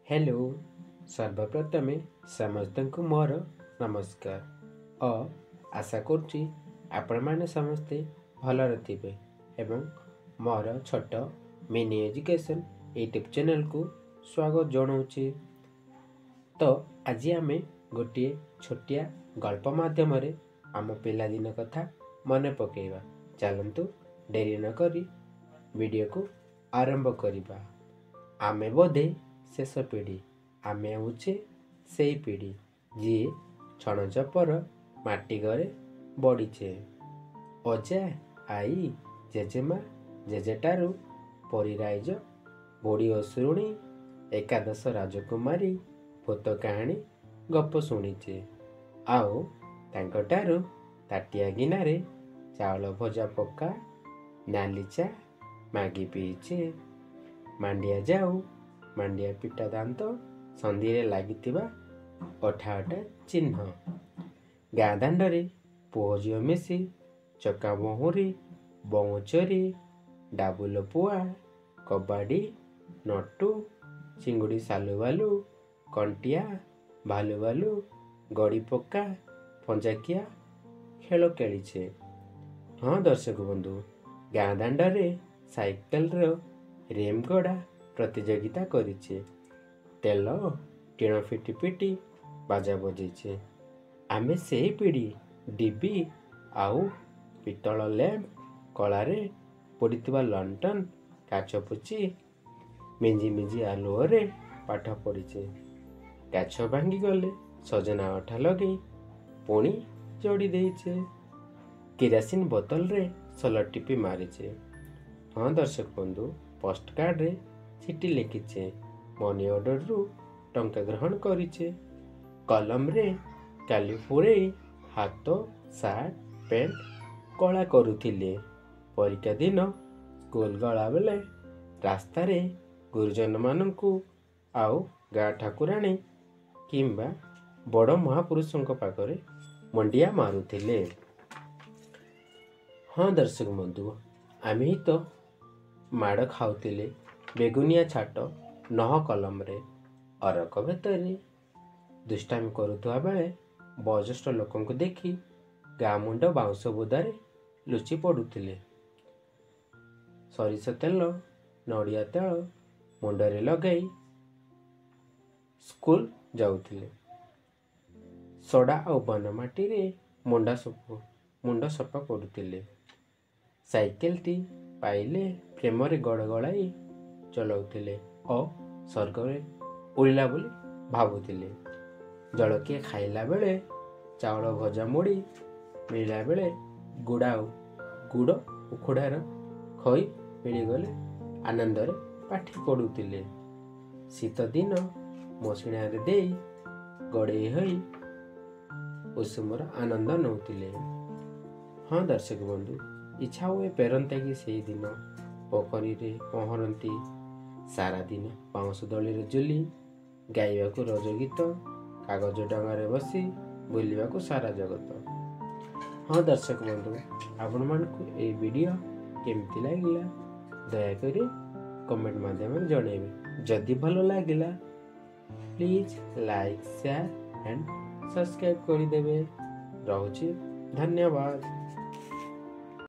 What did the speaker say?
Hello, ସର୍ବପ୍ରଥମେ ସମସ୍ତଙ୍କୁ ମୋର ନମସ୍କାର ଓ ଆଶା କରୁଛି ଆପଣମାନେ ସମସ୍ତେ ଭଲରେ ଥିବେ ଏବଂ ମୋର ଛୋଟ ମିନି ଏଜୁକେସନ୍ ୟୁଟ୍ୟୁବ୍ ଚ୍ୟାନେଲ୍କୁ ସ୍ୱାଗତ ଜଣାଉଛି। ତ ଆଜି ଆମେ ଗୋଟିଏ ଛୋଟିଆ ଗଳ୍ପ ମାଧ୍ୟମରେ ଆମ ପିଲାଦିନ କଥା ମନେ ପକାଇବା। ଚାଲନ୍ତୁ ଡେରି ନକରି ଭିଡ଼ିଓକୁ ଆରମ୍ଭ କରିବା। ଆମେ ବୋଧେ ଶେଷ ପିଢ଼ି। ଆମେ ହେଉଛେ ସେଇ ପିଢ଼ି ଯିଏ ଛଣ ଚପର ମାଟି ଘରେ ବଢ଼ିଛେ। ଅଜା, ଆଈ, ଜେଜେମା, ଜେଜେଠାରୁ ପରୀ ରାଇଜ, ବୁଢ଼ୀ ଅସୁରୁଣୀ, ଏକାଦଶ ରାଜକୁମାରୀ, ଭୂତ କାହାଣୀ ଗପ ଶୁଣିଛେ। ଆଉ ତାଙ୍କଠାରୁ ତାଟିଆ ଗିନାରେ ଚାଉଳ ଭଜା ପକା ନାଲି ଚା ମାଗି ପିଇଛେ। ମାଣ୍ଡିଆ ଯାଉ, ମାଣ୍ଡିଆ ପିଠା ଦାନ୍ତ ସନ୍ଧିରେ ଲାଗିଥିବା ଅଠା ଅଠା ଚିହ୍ନ। ଗାଁ ଦାଣ୍ଡରେ ପୁଅ ଝିଅ ମିଶି ଚକା ମହୁରି, ବଉଁଚୋରି, ଡାବୁଲ ପୁଆ, କବାଡ଼ି, ନଟୁ, ଚିଙ୍ଗୁଡ଼ି ସାଲୁବାଲୁ, କଣ୍ଟିଆ, ଭାଲୁ ଭାଲୁ, ଗଡ଼ି ପକ୍କା, ପଞ୍ଜାକିଆ ଖେଳ ଖେଳିଛେ। ହଁ ଦର୍ଶକ ବନ୍ଧୁ, ଗାଁ ଦାଣ୍ଡରେ ସାଇକେଲର ରିମ୍ ଗଡ଼ା ପ୍ରତିଯୋଗିତା କରିଛେ। ତେଲ ଟିଣ ପିଟି ପିଟି ବାଜା ବଜେଇଛେ। ଆମେ ସେଇ ପିଢ଼ି ଡିବି ଆଉ ପିତ୍ତଳ ଲ୍ୟାମ୍ପ କଳାରେ ପଡ଼ିଥିବା ଲଣ୍ଠନ କାଚ ପୋଛି ମିଞ୍ଜି ମିଞ୍ଜି ଆଲୁଅରେ ପାଠ ପଢ଼ିଛେ। କାଚ ଭାଙ୍ଗିଗଲେ ସଜନା ଅଠା ଲଗେଇ ପୁଣି ଯୋଡ଼ି ଦେଇଛେ। କିରାସିନ ବୋତଲରେ ସୋଲ ଟିପି ମାରିଛେ। ହଁ ଦର୍ଶକ ବନ୍ଧୁ, ପୋଷ୍ଟକାର୍ଡ଼ରେ ଚିଠି ଲେଖିଛେ, ମନି ଅର୍ଡ଼ରରୁ ଟଙ୍କା ଗ୍ରହଣ କରିଛେ। କଲମରେ କାଲି ପୂରେଇ ହାତ, ସାର୍ଟ, ପ୍ୟାଣ୍ଟ କଳା କରୁଥିଲେ। ପରୀକ୍ଷା ଦିନ ସ୍କୁଲ ଗଲାବେଳେ ରାସ୍ତାରେ ଗୁରୁଜନମାନଙ୍କୁ ଆଉ ଗାଁ ଠାକୁରାଣୀ କିମ୍ବା ବଡ଼ ମହାପୁରୁଷଙ୍କ ପାଖରେ ମୁଣ୍ଡିଆ ମାରୁଥିଲେ। ହଁ ଦର୍ଶକ ବନ୍ଧୁ, ଆମେ ହିଁ ତ ମାଡ଼ ଖାଉଥିଲେ ବେଗୁନିଆ ଛାଟ ନହ କଲମରେ, ଅରକ ଭିତରେ ଦୁଷ୍ଟାମି କରୁଥିବା ବେଳେ ବୟୋଜ୍ୟେଷ୍ଠ ଲୋକଙ୍କୁ ଦେଖି ଗାଁ ମୁଣ୍ଡ ବାଉଁଶ ବୁଦାରେ ଲୁଚି ପଡ଼ୁଥିଲେ। ସରିଷ ତେଲ, ନଡ଼ିଆ ତେଲ ମୁଣ୍ଡରେ ଲଗାଇ ସ୍କୁଲ ଯାଉଥିଲେ। ସଡ଼ା ଆଉ ବନମାଟିରେ ମୁଣ୍ଡ ସଫା କରୁଥିଲେ। ସାଇକେଲଟି ପାଇଲେ ପ୍ରେମରେ ଗଡ଼ଗଡ଼ାଇ ଚଲାଉଥିଲେ ଓ ସ୍ୱର୍ଗରେ ଉଡ଼ିଲା ବୋଲି ଭାବୁଥିଲେ। ଜଳଖିଆ ଖାଇଲା ବେଳେ ଚାଉଳ ଭଜା ମୁଢ଼ି ମିଳିଲା ବେଳେ ଗୁଡ଼ ଉଖୁଡ଼ାର ଖଇ ମିଳିଗଲେ ଆନନ୍ଦରେ ପାଟି ପଡ଼ୁଥିଲେ। ଶୀତଦିନ ମସିଣାରେ ଦେଇ ଗଡ଼େଇ ହୋଇ ଉଷୁମର ଆନନ୍ଦ ନେଉଥିଲେ। ହଁ ଦର୍ଶକ ବନ୍ଧୁ, ଇଚ୍ଛା ହୁଏ ଫେରନ୍ତା କି ସେଇ ଦିନ। ପୋଖରୀରେ ପହଁରନ୍ତି ସାରାଦିନ, ବାଉଁଶ ଦୋଳିରେ ଝୁଲି ଗାଇବାକୁ ରଜ ଗୀତ, କାଗଜ ଡଙ୍ଗାରେ ବସି ବୁଲିବାକୁ ସାରା ଜଗତ। ହଁ ଦର୍ଶକ ବନ୍ଧୁ, ଆପଣମାନଙ୍କୁ ଏଇ ଭିଡ଼ିଓ କେମିତି ଲାଗିଲା ଦୟାକରି କମେଣ୍ଟ ମାଧ୍ୟମରେ ଜଣାଇବେ। ଯଦି ଭଲ ଲାଗିଲା please like, share and subscribe କରିଦେବେ। ରହୁଛି, ଧନ୍ୟବାଦ।